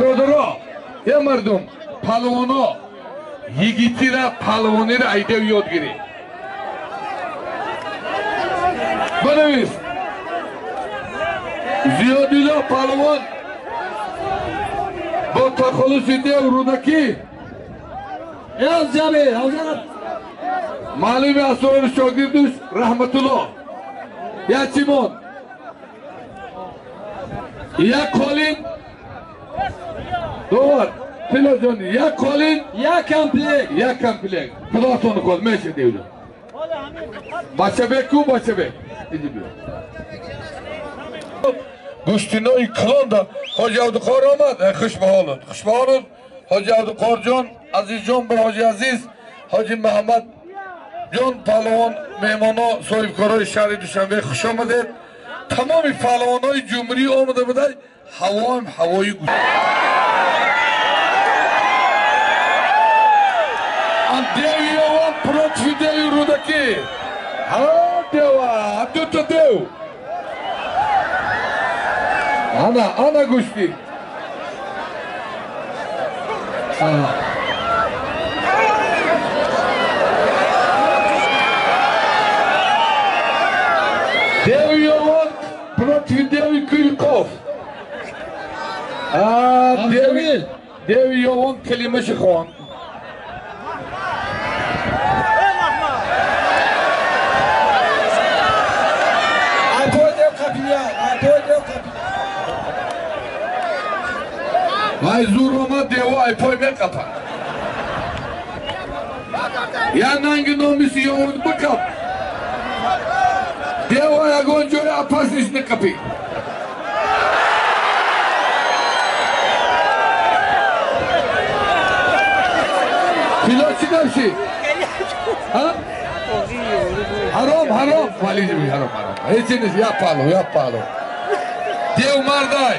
Бародаро, е мардум, палвоно, йигитира палвонира айдев ёд гирӣ. Банавис. Зиёдило палвон бо тахаллуси дев Рӯдакӣ. Маълуми асрори шогирдуш Раҳматулло. Як чимон. Як қолин. Довар, Тилоҷон, як қолин, як комплект, як комплект. Худотон ход меша девҷон. Бачабек ку бачабек. Иди биё. Гӯштинои калонда Ҳоҷи Абдуқор омад. Хуш ба ҳолат. Хуш ба ҳолат. Ҳоҷи Абдуқорҷон, Азизҷон ба Ҳоҷи Азиз, Ҳоҷи Муҳаммад ҷон паҳлавон, меҳмоно, соҳибкорои шаҳри Душанбе хуш омадед. Тамоми паҳлавонои ҷумҳурӣ омада буданд. Ҳавоам ҳавои гӯш. Деви Ёвон против деви Рӯдакӣ. Ҳа дева, дута дев. Ана, ана гӯштӣ. Деви Ёвон против деви Кӯйқоф. Деви Ёвон калимаши хон. Вай зур омад дево айпой меқапад. Я нанги номиси Ёвон бикап. Дево ягон ҷои опасниш неқапӣ. Тило чӣ навши? Ҳаром, ҳаром. Валиҷи ҳаром, ҳаром. Ҳеҷ нест, як пало, як пало. Дев мардай.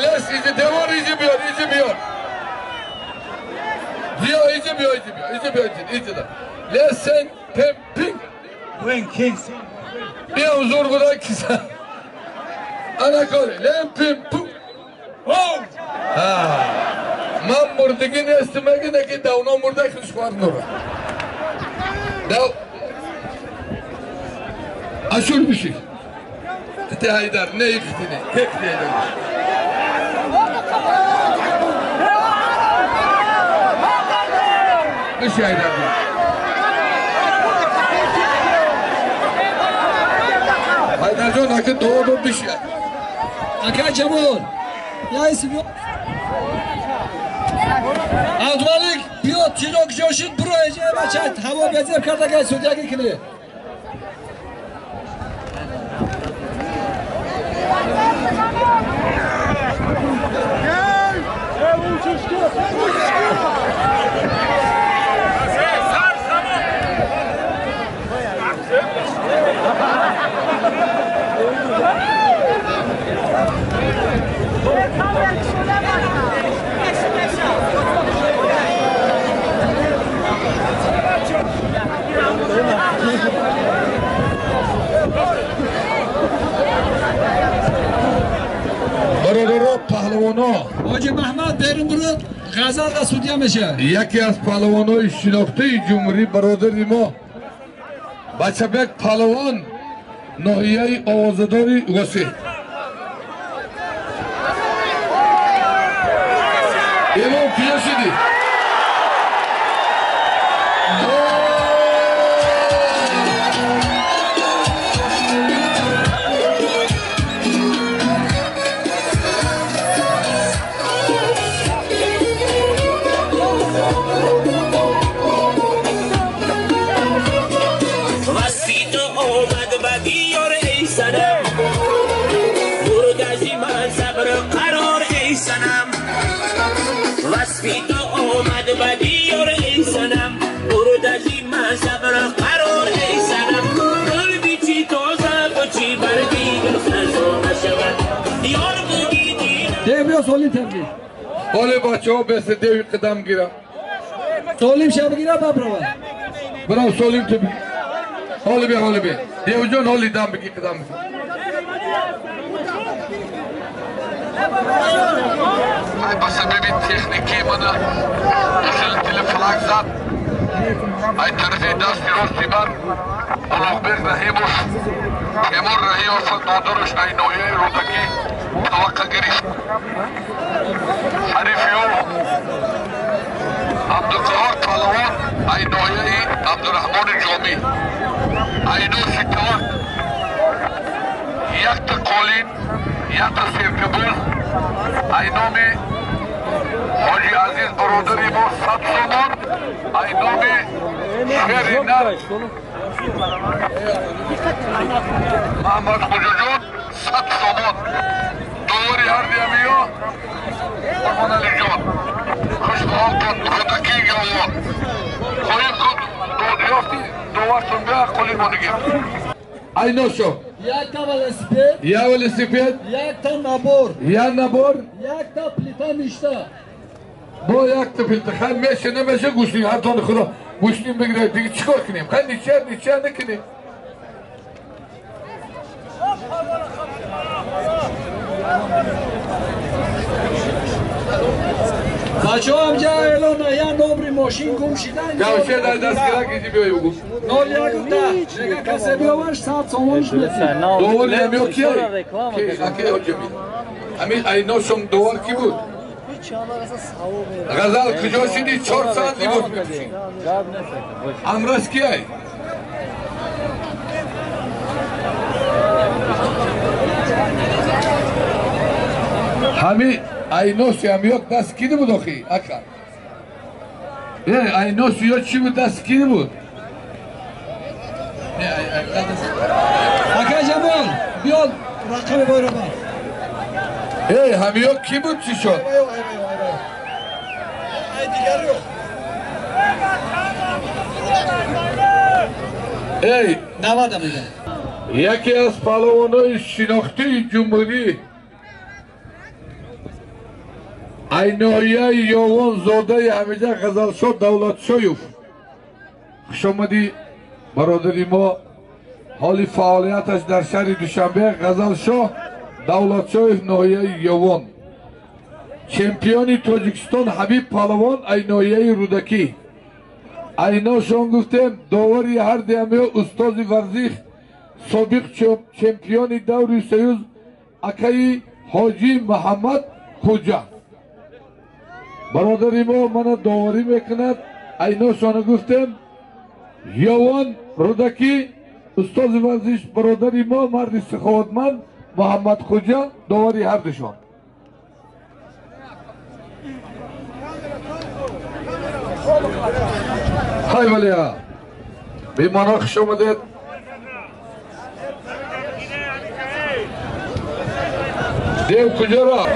Лес, иди девор, иди биёр, иди биёр. Диё, иди биё, иди биё, иди биё, иди да. Лес, сен, пем, пинг. Биям зур буда киса. Ана кори, лем, пим, пу. Ман мурдагӣ нестим, аги неки давно мурда худиш хвар нура. Дав. Ашур биши. Те Ҳайдар, не ихтине, кек не. Биши Ҳайдар. Ҳайдарҷон, аки дуо биши. Ака Ҷамол, я исм Абдумалик биё тилок ҷошид буро эҷа бача ҳаво безеб карда гай судягӣ кунӣ. Бародаро паҳлавоно, Ҳоҷи Маҳмад берун бурд, ғазал да судья меша. Яке аз паҳлавонои шинохтаи ҷумҳурӣ бародари мо Бачабек паҳлавон ноҳияи овозадори Восеъ. Имом куҷо шудӣ? وصفی تو آمد به دیار ای صنم، برد از این من صبر قرار ای صنم. گل بیچی تازه بچی بر دیگر خزان نشود یار بودی دیدم. دیو بیا سولیم تبدیل. حالا بچه ها بس دیوی قدم گیرم. سولیم شب گیرم بابرو. برام سولیم تو بگیر. حالا بیا حالا بیا. دیو جان حالی دم بگیر قدم بگیر. мана усилители флаг зад. Ай тарафи дасти рости ман Улуғбек Раҳимов, Темур Раҳимов додараш ай ноҳияи Рӯдакӣ таваққа гирифт. Ҳарифи ӯ Абдуқаҳор Палавон ай ноҳияи Абдураҳмони Ҷомӣ. Айноси тавақ якта қолин, якта серкабуз ай номи ҳоҷи Азиз бародари мо 100 сомон, ай номи шери нар Маҳмад Хуҷаҷон 100 сомон. Довари ҳарди ҳамиё Қурбоналиҷон. Хушбаҳолтон Рӯдакӣ Ёвон. Хоҳем кун ёфти довартон бия қолин монигем. Айношо. Якта велосипед. Я велосипед. Якта набор. Я набор. Якта плита мишта. Бо якта плита. Хай меше намеше гӯштин ҳартон худо гӯштин бигиред. Дига чикор кунем? Хай нича накунем. Бачаҳо ҳамҷа эълон я номри мошин гум шидан. Гавше дар дастгира киди биёй угу. 0110. Мега касе биёвар 100 сомонш мети. Довар ҳамиё кия? Ки аки ҳоҷами. Ҳамин айношон довар ки буд? Ғазал куҷо шиди? 4 соат либос мепӯшӣ. Амраз кияй? Ҳами айноси ҳамиё даст киди буд охи? Ака. Айноси ё чӣ буд даст киди буд? Ака Ҷамол, биё рақами бойро бар. Ҳамиё кӣ буд чӣ шуд? Навада мегӯям. Яке аз паҳлавонои шинохтии ҷумҳурӣ ай ноҳияи Ёвон зодаи ҳамиҷа Ғазалшоҳ Давлатшоев. Хушомадӣ бародари мо. Ҳоли фаъолияташ дар шаҳри Душанбе. Ғазалшоҳ Давлатшоев ноҳияи Ёвон. Чемпиони Тоҷикистон Ҳабиб Палавон ай ноҳияи Рӯдакӣ. Айношон гуфтем довари ҳарди ҳамиё устози варзиш собиқ чемпиони даври союз акаи ҳоҷӣ Муҳаммад Хуҷа. Бародари мо мана доварӣ мекунад. Айношона гуфтем Ёвон Рӯдакӣ устози варзиш бародари мо марди сиховатманд Муҳаммад Хуҷа довари ҳардушон. Хай валия меҳмонҳо хуш омадед. Дев куҷо рафт?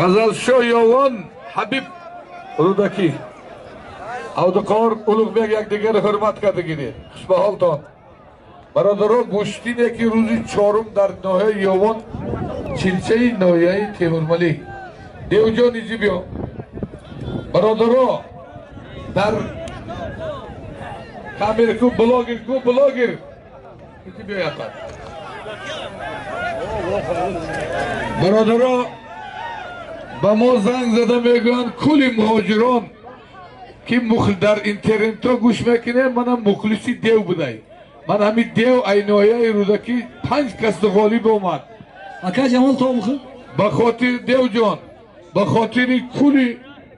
Ғазалшоҳ Ёвон Ҳабиб Рӯдакӣ. Абдуқаҳор Улуғбек якдигарро ҳурмат карда гиред. Хушбаҳолтон. Бародаро гӯштине ки рӯзи чорум дар ноҳияи Ёвон чилчаи ноҳияи Темурмалик. Девҷон иҷи биё. Бародаро дар камер ку блогер ку блогер иҷи биё яқат. Бародаро ба мо занг зада мегӯянд кули муҳоҷирон ки дар интернетҳо гӯш мекунем манам мухлиси дев будай. Ман ҳамин дев ай ноҳияи Рӯдакӣ 5 касду ғолиб омад. Ака Ҷамол то мухи? Ба хотири девҷон, ба хотири кули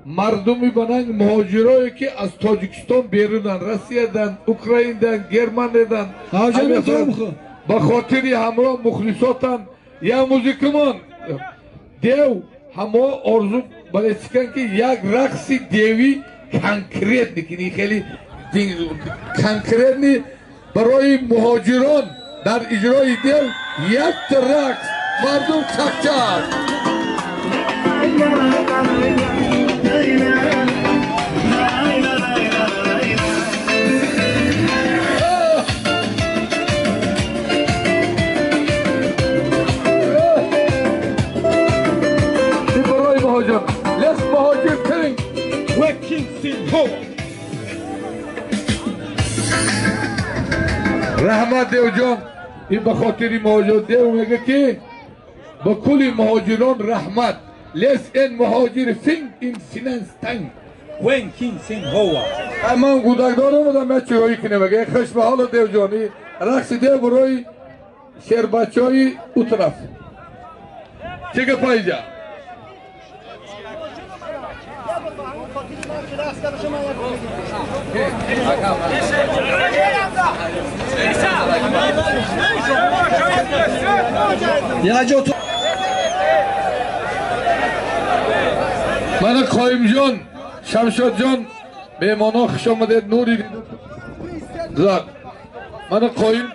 мардуми бананг муҳоҷирое ки аз Тоҷикистон берунанд, Россиядан, Украинадан, Германиядан, ба хотири ҳамроҳ мухлисотан я музикамон дев ҳамо орзу балечикан ки як рақси деви конкретни ки хеле конкретни барои муҳоҷирон дар иҷрои дев як рақс мардум чакчак. Let's muhacir killing. Раҳмат девҷон, ин ба хотири муҳоҷир дев мега ки ба кули муҳоҷирон раҳмат. لس این مهاجر فینگ این سیننستنگ وین کین سین هوا من گودک دارم بودم من چیهایی کنیم اگه خوش به حال دیو جانی رقص دیو برای شیر بچه های او طرف چه که پایجا من قایم جان شمشاد جان مهمانا خوش آمدید نوری زد من قایم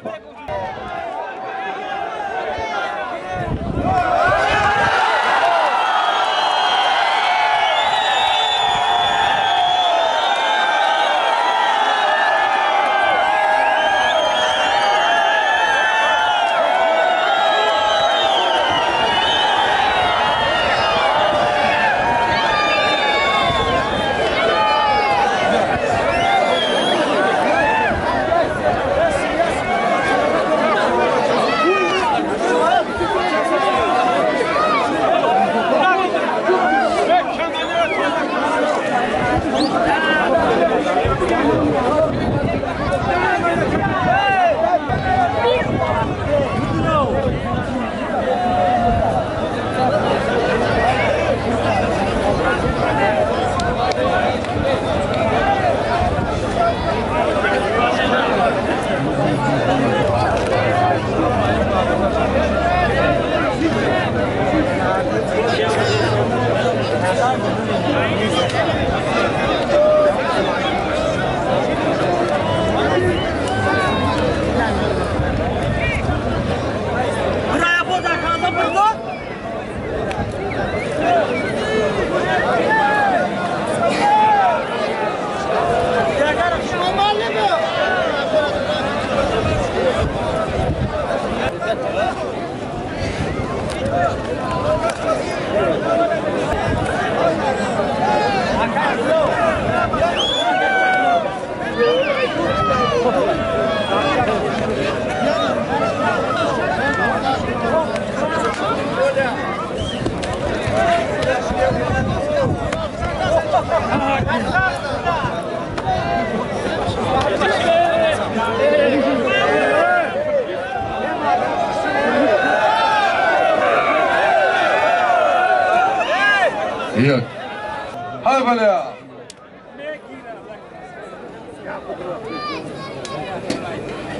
های بله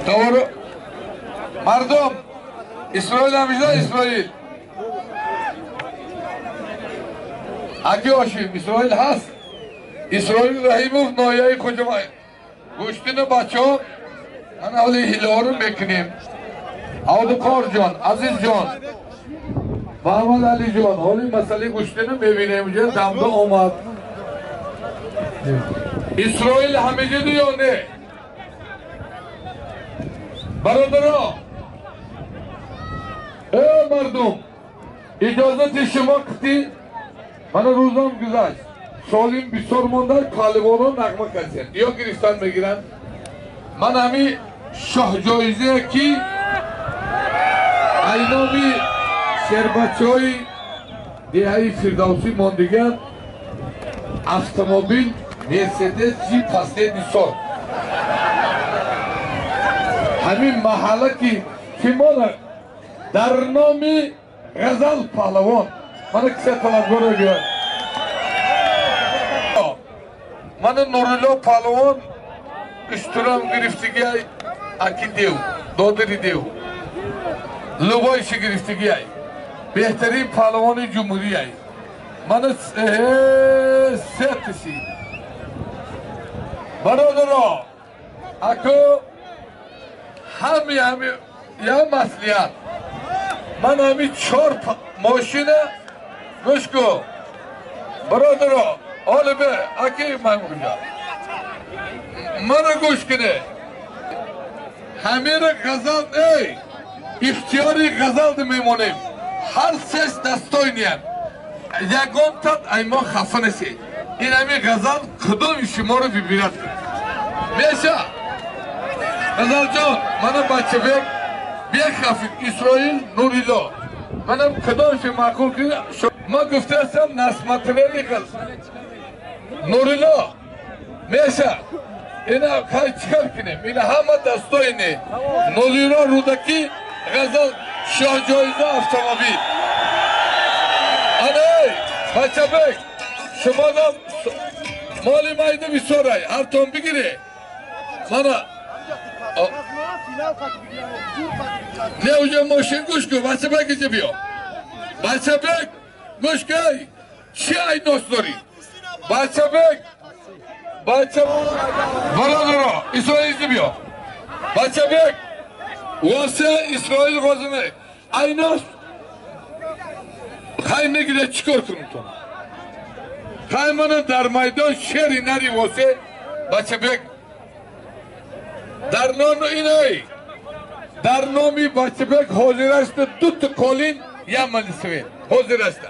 دوباره مردم اسرائیل همیشه اسرائیل اکی هاشیم اسرائیل هست اسرائیل رحیموف نایای خودم گوشتین بچه ها من اولی هیله ها رو میکنیم عبدالقار جان عزیز جان محمد علی جان حالی مسئله گوشتین رو میبینیم اونجا دمده آمد اسرائیل همه یا نه برادرها ای مردم اجازت شما قطی من روزم گذشت سالیم بسیار مانده طالبان نغمه کردن یا گرفتن میگیرن من همی شاه جایزه که اینامی شربچه های دهه فردوسی ماندگن автомобил Мерседес Джи последний сорт. Ҳамин маҳалла ки кимона дар номи Ғазал Паҳлавон мана киса талабгоро гирад. Мана Нурулло Паҳлавон уштурам гирифтигиай аки дев, додари дев. Лубойши гирифтигиай. Беҳтарин паҳлавони ҷумҳурияй. Мана сетиши. Бародаро, аку ҳами ҳами я маслиҳат. Ман ҳами чор мошина гӯш ку. Бародаро, ҳоле бе аки маймунҷа. Мана гӯш куне. Ҳамира Ғазал эй ихтиёри Ғазал мемонем. Ҳар сеш дастойниям. Ягон тат ай мо хафа несед. Ин ҳами Ғазал кудоми шуморо бибинад. Меша Ғазалҷон, мана бачабек бехафид Исроил Нурилло. Манам кадомши маъқул кунед. Ма гуфтаастам насмотрели қил. Нурилло меша. Ина хай чикар кунем? Ина ҳама дастоини. Нурилло Рӯдакӣ ғазал шоҳҷоиза автомобил. Ана эй бачабек шумодам моли майда бисёрай ҳартон бигире. Мана не уҷа мошин гӯш кун бачабек иҷа биё. Бачабек гӯш кай чӣ айнос дорӣ? Бачабек бача бародаро Исроил иҷа биё. Бачабек восе Исроил ғозиме айнос хай мегире чикор кунем то? Хай мана дар майдон шери нари восе бачабек дар нону инай дар номи бачабек ҳозир аст дута қолин як малисавет ҳозир аст.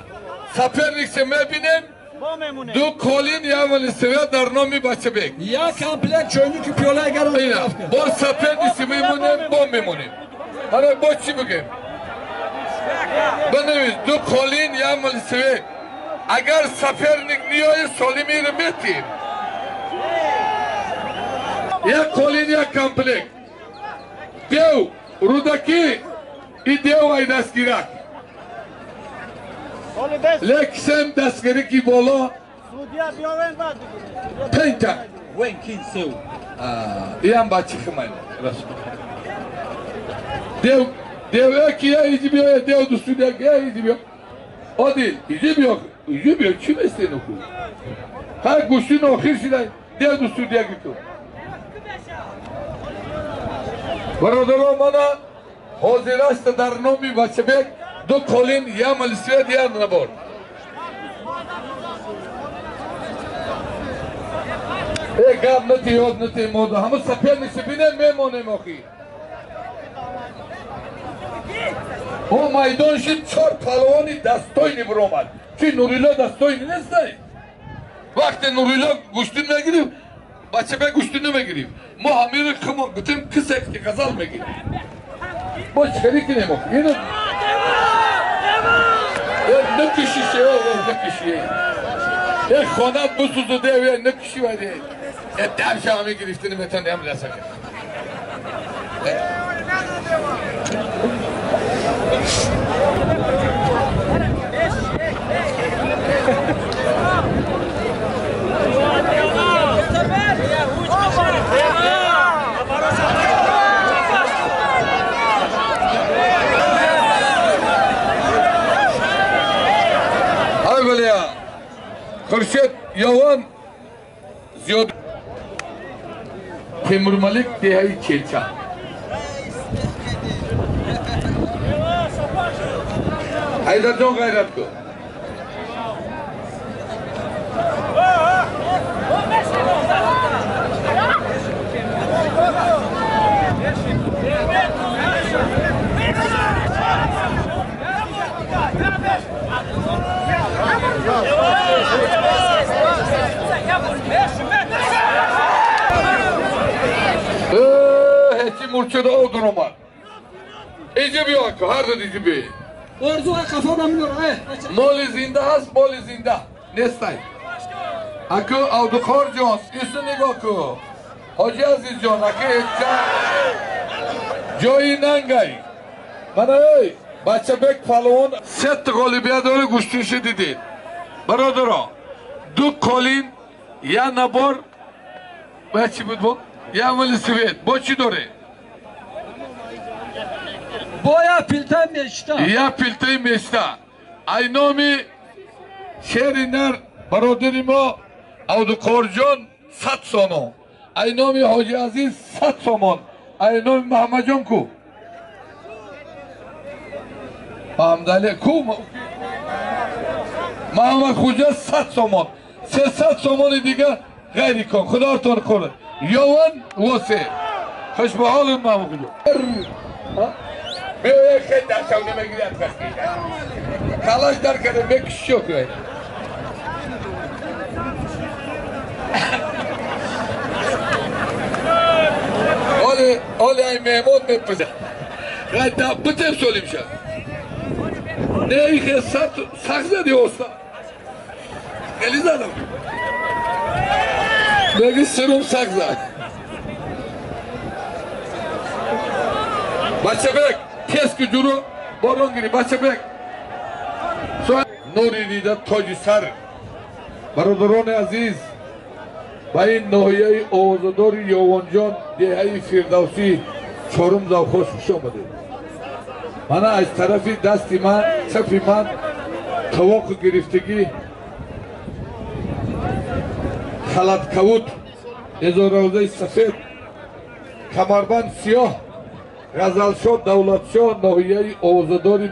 Соперникше мебинем ду қолин як малисавет дар номи бачабек. Як комплект чойники пиёла агар бо соперникше мемонем бо мемонем. Ана бо чӣ бигем? Бинавис ду қолин як малисавет. Агар соперник ниёяд солимиро метиҳем. Як қолин як комплект. Дев Рӯдакӣ и дев ай дастгирак. Лексем дастгирӣ ки боло пента. Иам бачи химайла. Дев дев ки я иди биё дев дустуд я иди биё. Одил иди биё иди биё чӣ местену ку? Ҳар гӯштин охир шидай дев дустуд як ту. Бародаро мана ҳозир аст дар номи бачабек ду қолин як малисвет як набор. Э гап нати ёд нати мода ҳама соперникше бинем мемонем охи. О майдон шид чор палвони дастойни биромад. Чи Нурилло дастойни нестай? Вақте Нурилло гӯштин мегирифт бачабек гӯштин намегирифт. Мо ҳамиро химо гуфтем кисе ки ғазал мегирифт. Мо чикарӣ кунем охи? Ино накиши шео накиши. Э хонат бисӯзу дев накиши ваде. Э давша ҳами гирифтани метавонем расака. Хуршед Яван зиёд Темурмалик деҳаи Челча. Ҳайдарҷон ғайрат кун. Ҳечи мурчада одун омад. Иҷи биё ака, ҳар дод иҷи биё. Орзу қафо наминор. Моли зинда ҳаст, моли зинда нестай. Аку Абдуқор ҷон, ису нигоҳ ку. Ҳоҷи Азизҷон, ака ҳеча ҷои нангай. Мана эй, бачабек палвон сет ғолибият дора гӯштинши дидед. Бародаро, ду қолин, як набор, ба чӣ буд бо? Як велосипед. Бо чӣ доре? Бо як пилтаи мечта. Як пилтаи мечта. Ай номи шери нар бародари мо Абдуқорҷон 100 сомон. Ай номи Ҳоҷи Азиз 100 сомон. Ай номи Муҳаммадҷон ку? Муҳаммадали ку? Муҳаммад Хуҷа 100 сомон. 300 сомони дига ғайри кун. Худоатон хӯрад. Ёван восе. Хуш ба ҳолат Муҳаммад Хуҷа. Биё хеле дастам намегирад. Калаш дар карда мекуши кунед. Оли, оли ай меҳмон мепузад. Ғайта битем солим шад. Не ихе сахт зади оста. Хеле задам. Меги сирум сахт зад. Бачабек, тез ки ҷуру борон гири, бачабек. Нури дида тоҷи сар. Бародарони азиз, ба ин ноҳияи овозадори Ёвонҷон, деҳаи Фирдавсӣ чорум завхоз хуш омадед. Мана аз тарафи дасти ман, чапи ман тавоқи гирифтагӣ халаткавут, эзоравзаи сафед, камарбанд сиёҳ, Ғазалшоҳ Давлатшоҳ, ноҳияи овозадори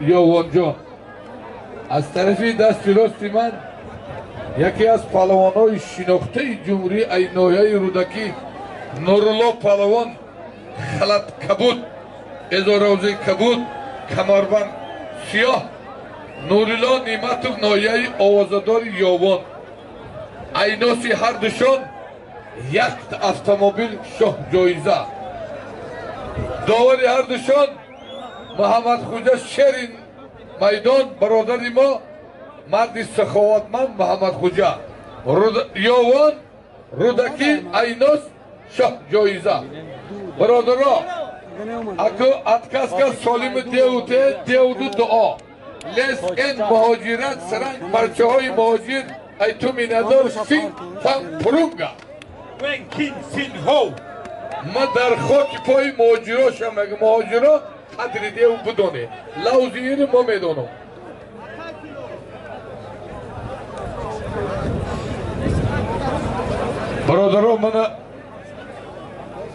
Ёвонҷон. Аз тарафи дасти рости ман яке аз палавонҳои шинохтаи ҷумҳурӣ ай ноҳияи Рӯдакӣ Нурулло палавон, халаткабуд, эзоравзаи кабуд, камарбанд сиёҳ, Нурилло Неъматов, ноҳияи овозадори Ёвон. Айноси ҳардушон як автомобил шоҳ ҷоиза. Довари ҳардушон Муҳаммадхуҷа шери майдон, бародари мо, марди саховатманд Муҳаммадхуҷа. Ёвон, Рӯдакӣ, Айнос шоҳ ҷоиза. Бародаро, аку отказка солими девуте девду дуо. Лес эн муҳоҷират саранг парчаҳои муҳоҷир ай ту минадор фин фан пурунга. Вен кин син ҳо. Ма дар хоки пои муҳоҷиро шам, мега муҳоҷиро қадри дев бидоне. Лавзи ири мо медонам. Бародаро, ман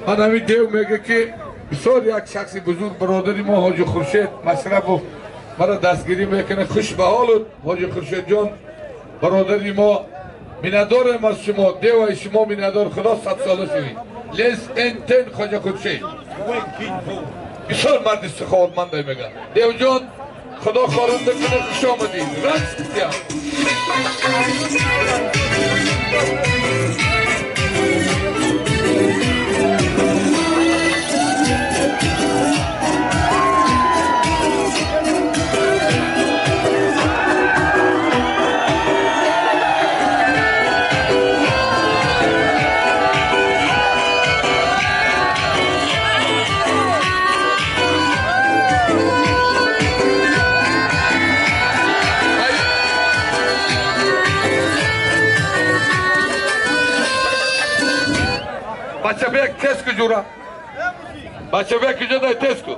ҳамин дев мега ки бисёр як шахси бузург, бародари мо Ҳоҷи Хуршед Машрапов мара дастгирӣ мекунад. Хуш ба ҳолут Ҳоҷи Хуршедҷон, бародари мо, миннатдорем аз шумо, деваи шумо миннатдор, худо садсола шавед. Лес эн тен Хоҷа Хуршед бисёр марди саховатманде мегӯяд. Девҷон, худо хоранда кунад, хуш омадӣ. Рақс китя. Бачабек, тез ку ҷура. Бачабек, куҷо дай, тез ку.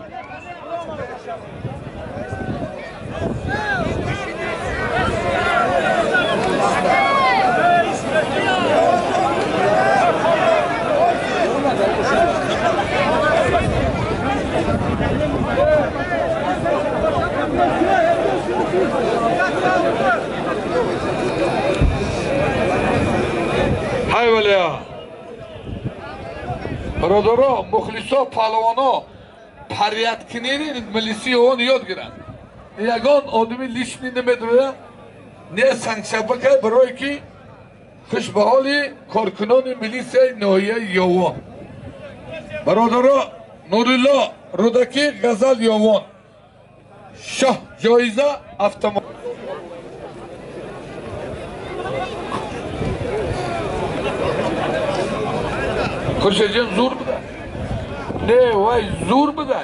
Ҳай валия. Бародаро, мухлисо, палавоно париядкунини милисии он ёд гиранд. Ягон одами лишний намедрояд, не сангшабака, барое ки хуш ба ҳоли коркунони милисияи ноҳияи Ёвон. Бародаро, Нурилло Рӯдакӣ, Ғазал Ёвон, шоҳ ҷоиза автомобил. Хуршедҷон зур буда? Не, вай зур буда.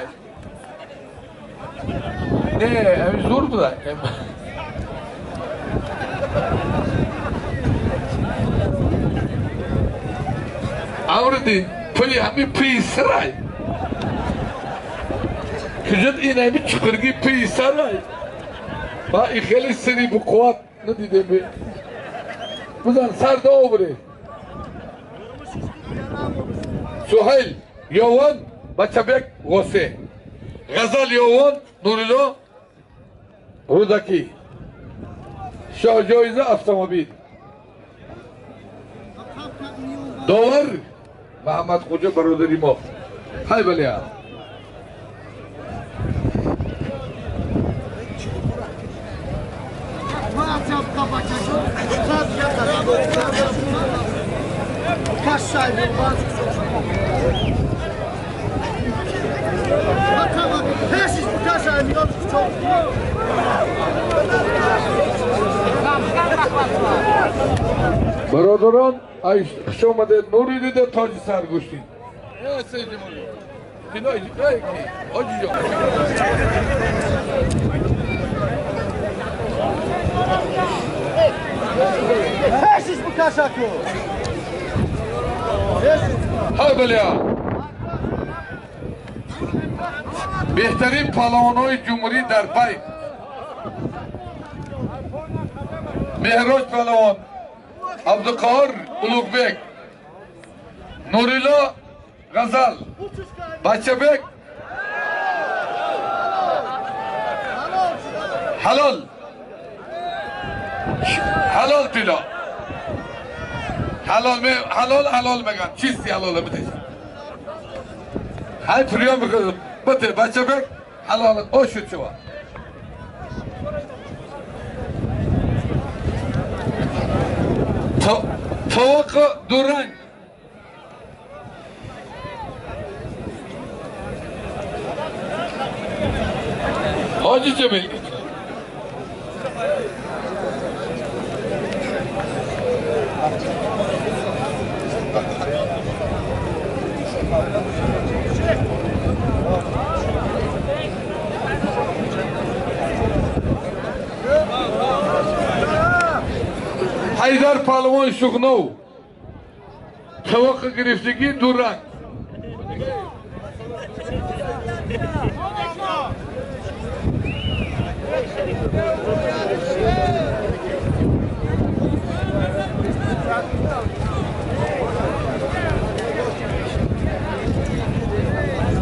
Не, ами зур буда. Амридин, пули ҳами пии сарай. Куҷод ин ҳами чуқурги пии сарай? Ва и хеле сири буқувват надидем. Бизан сар добре. Суҳайл Ёвон, Бачабек Ғосе, Ғазал Ёвон, Нурилло Рӯдакӣ, шоҳ ҷоиза автомобил. Довар Муҳаммадхуҷа, бародари мо. Ҳай балия. Бародарон, хуш омадед, нури дида тоҷи сар гӯштед. Беҳтарин палавонҳои ҷумҳурӣ дар пай Меҳроҷ палавон, Абдуқаҳор Улуғбек, Нурилло Ғазал, Бачабек Ҳалол, ҳалол тилло, ҳалол ҳалол ҳалол меган, чисти ҳалол битеш. Ҳай приём бикун, бите Бачабек ҳалол ошуд шава. Tovuq durang. Hoji Jamil. Haydar Palvon Shugnov tovoqqa giriftigi durang.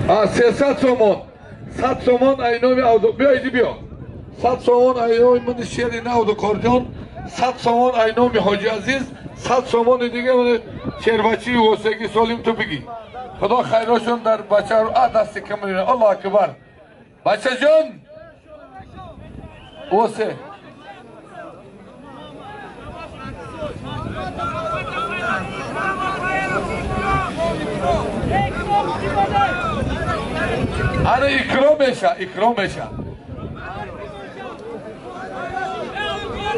A 300 somon, 100 somon aynomi avdu. Биё иди биё. 100 somon aynomi мани шери навду Корҷон. 100 сомон айноми Ҳоҷи Азиз, 100 сомони дига мани шербачии восеги солим ту бигӣ. Худо хайрошон дар бача дасти камрина. Аллоҳ акбар. Бачаҷон восе. Ана икром меша, икром меша.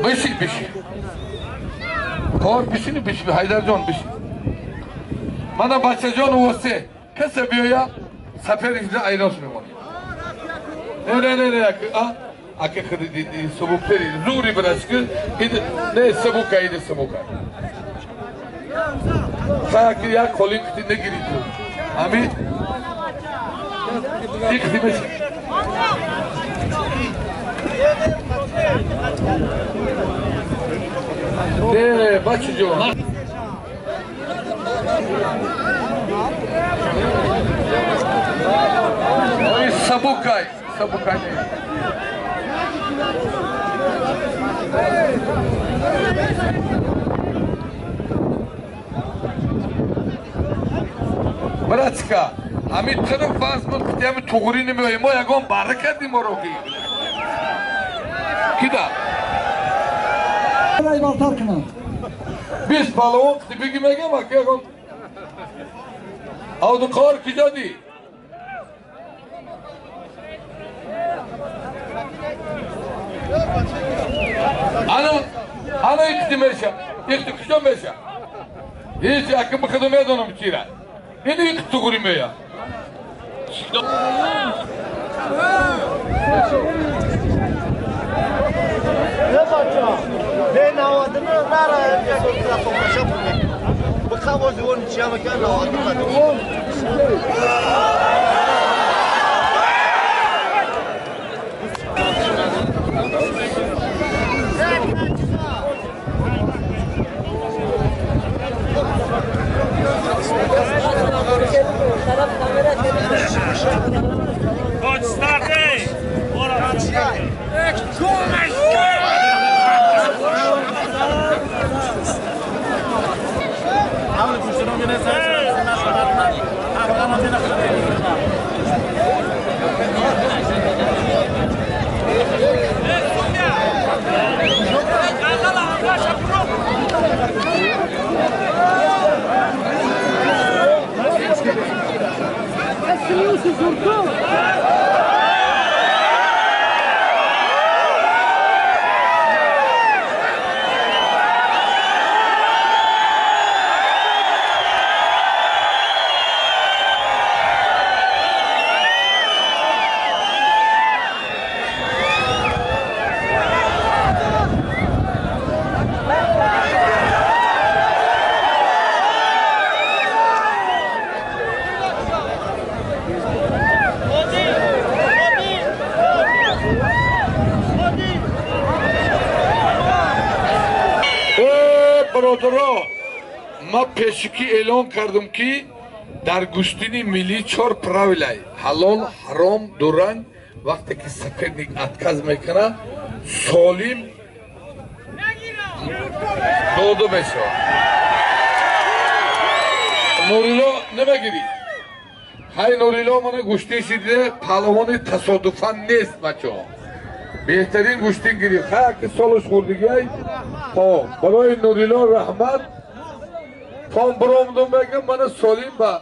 Биши, биши. Кор бишини биши, Ҳайдарҷон биши. Мана бачаҷон восе. Касе биёя саперишда айрос мемонад. Не, не, не, не, а? Аке хиди сабуктери, зури брашки, иди, не сабука, иди сабука. Саки як қолин кити негири ту. Ами? Икти биши. Не, бачаҷон. Ой, сабукай, сабукай. Братска, ами чаро вазн буд, ки ами туғрӣ намеоем, мо ягон бара кардем моро ки. Кида? 20 палавон қити биги мегам, аки ягон Абдуқаҳор киҷо ди? Ана, ана иқти меша, иқти киҷо меша? Ҳеҷ аки бихудо медонам чира. Ин иқти туғрӣ мея. Бародаро, ман пешакӣ эълон кардам, ки дар гӯштини миллӣ чор правилай: ҳалол, ҳаром, дуранг. Вақте ки соперник отказ мекунад, солим дода мешавад. Нурилло намегирӣ? Ҳай Нурилло, мана гӯштин шида, паҳлавони тасодуфан нест, бачаҳо. Беҳтарин гӯштин гирифт. Ҳай, аки солаш хӯрдигай. Хо, барои Нурилло раҳмат. Том биромдум мегам, мана солим ба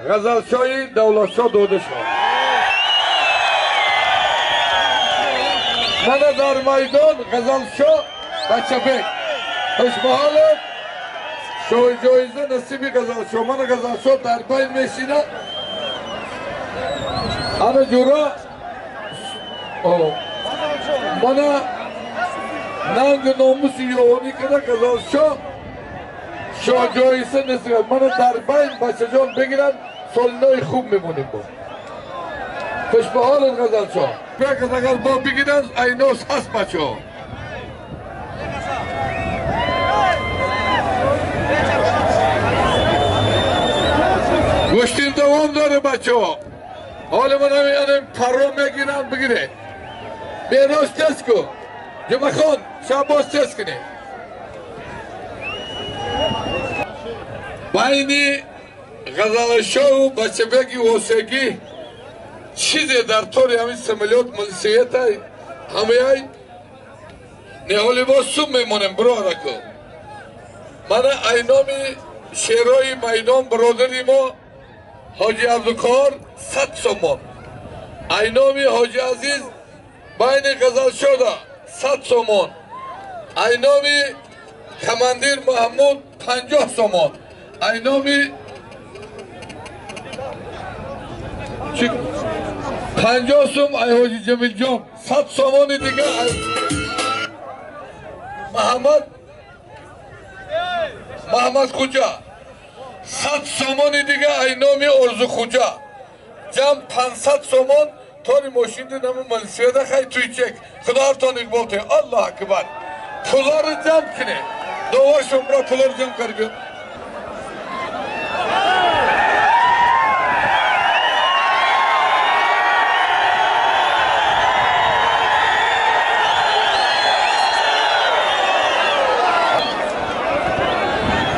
Ғазалшоҳи Давлатшоҳ дода шуд. Мана дар майдон Ғазалшоҳ Бачабек. Хушбаҳолов, шоҳ ҷоиза насиби Ғазалшоҳ. Мана Ғазалшоҳ дар байн мешинад. Ана ҷура, мана нангу номуси ёвонӣ када Ғазалшоҳ шоҳ ҷоиза насиб. Мана дар байн бачаҷон бигиранд, солинои хуб мемонем бо. Хушбаҳолат, Ғазалшоҳ. Бекас агар бо бигиранд, айнос ҳаст, бачаҳо. Гӯштин давом дора, бачаҳо. Ҳоли ман ҳамин парро мегиранд, бигире. Бероз, тез ку. Ҷумахон, Шаҳбоз, тез кунед. Байни Ғазалшоҳу Бачабеки Восегӣ чизе дар тори ҳамин самолёт милисиетай ҳамаяй неҳоли боз сум мемонем, биродаку. Мана айноми шерои майдон бародари мо Ҳоҷи Абдуқоҳор 100 сомон. Айноми Ҳоҷи Азиз байни Ғазалшода 100 сомон. Айноми командир Маҳмуд 50 сомон. Айноми 50 сум ай Ҳоҷи Ҷамилҷон, 100 сомони дига ай Маҳмад Хуҷа, 100 сомони дига ай номи Орзу Хуҷа. Ҷамъ 500 сомон тори мошин динаму милисияда. Хай, туй чек. Худоҳартон иқбол те. Аллоҳ акбар. Пуларо ҷамъ кине. Довошон бро, пуларо ҷамъ кард биё.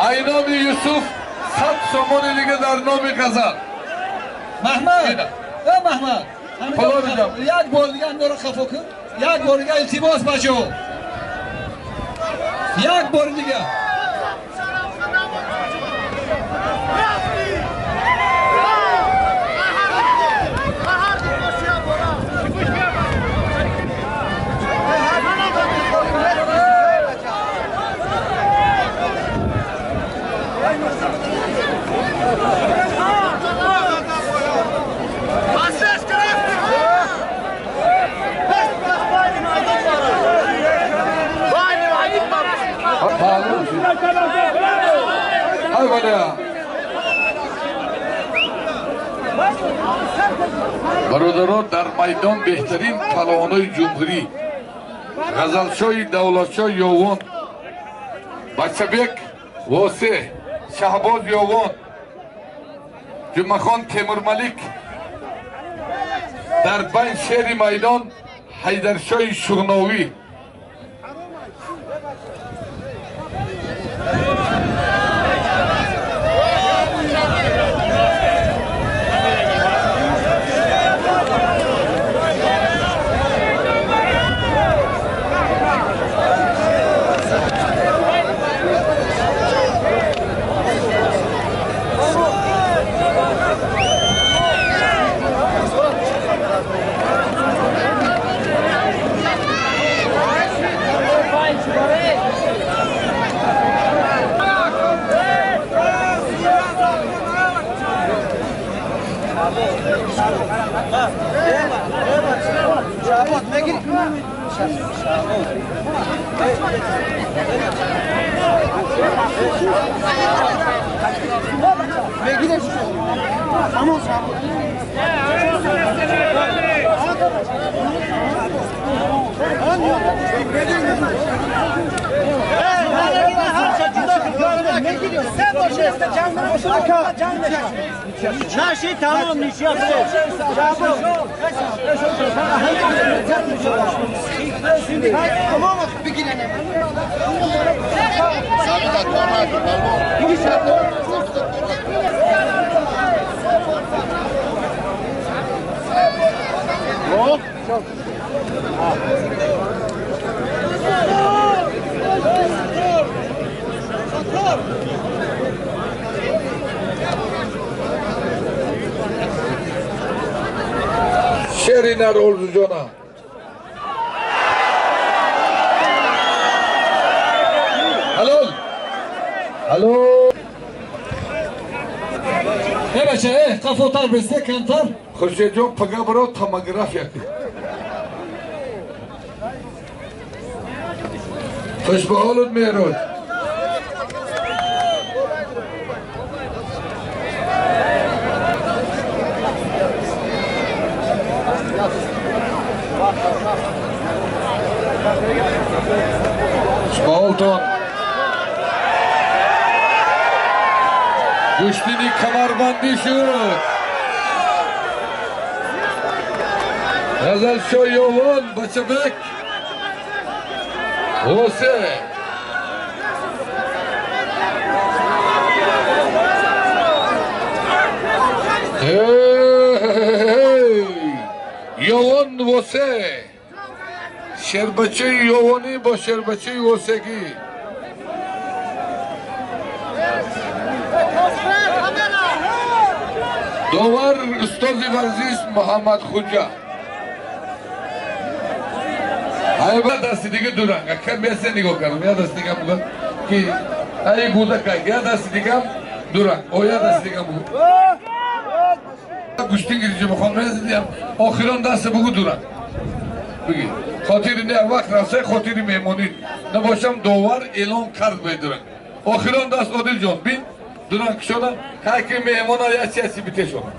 Айноми Юсуф 100 сомони дига дар номи Ғазал. Маҳмад, э Маҳмад, як бор дига ҳаминро хафо кун. Як бор дига, илтимос, бачаҳо. Як бор дига. Ай валя. Бародарон, дар майдон беҳтарин палавонои ҷумҳурӣ Ғазалшоҳи Давлатшоҳ Ёвон, Бачабек Восеҳ, Шаҳбоз Ёвон, Ҷумъахон Темурмалик, дар байн шери майдон Ҳайдаршоҳи Шуғновӣ. نشی تمام نیشی شیرینر اولزوجانا هلو هلو ای بچه ای قفوتر بسته کمتر خورشید جان پگاه برو تاموگرافیا کن خوش به حالت مهراد خوش به حالتان گوشتینی کمربندی شد غزل شاه یوان بچه بک حسین یوان واسه شربچه یوانی با شربچه واسگی داور استاد ورزش محمد خوجا ای دست دیگه دورنگ کم بیسته نگاه کردم یا دست دیگه بگم که ای گوده که یا دست دیگه دورنگ او یا دست دیگه بگم گوشتین گیریجه بخوام نزدیم آخران دست بگو دورنگ بگی خاطر نه وقت رفته خاطر مهمانی نباشم داور اعلام کرد به دورنگ آخران دست عادل جان بین دورنگ شدم هر کی مهمان ها یا چیزی بیته شدم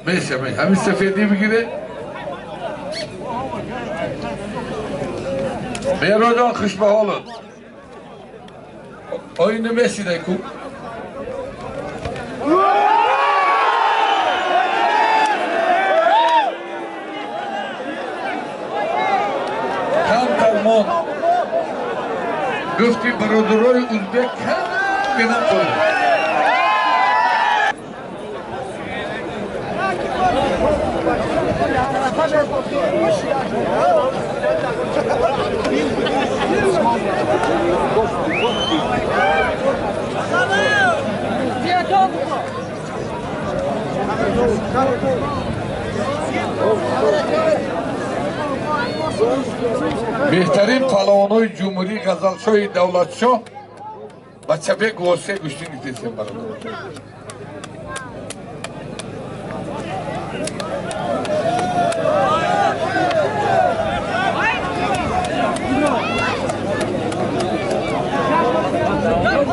میشه میشه همین سفیدی بگیره مهران جان خوش به حالت آینه میسیده کو کم ترمان گفتی برادرای ازبک کم بینم کنه بهترین پهلوانای جمهوری غزلشاه دولتشاه بچه بک واسه گوشتی نیستیم برادر.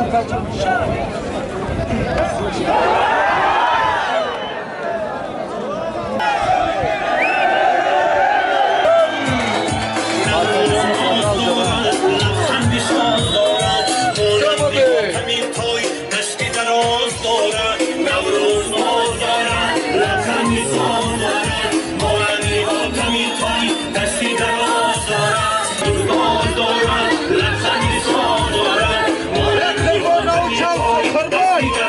Come on!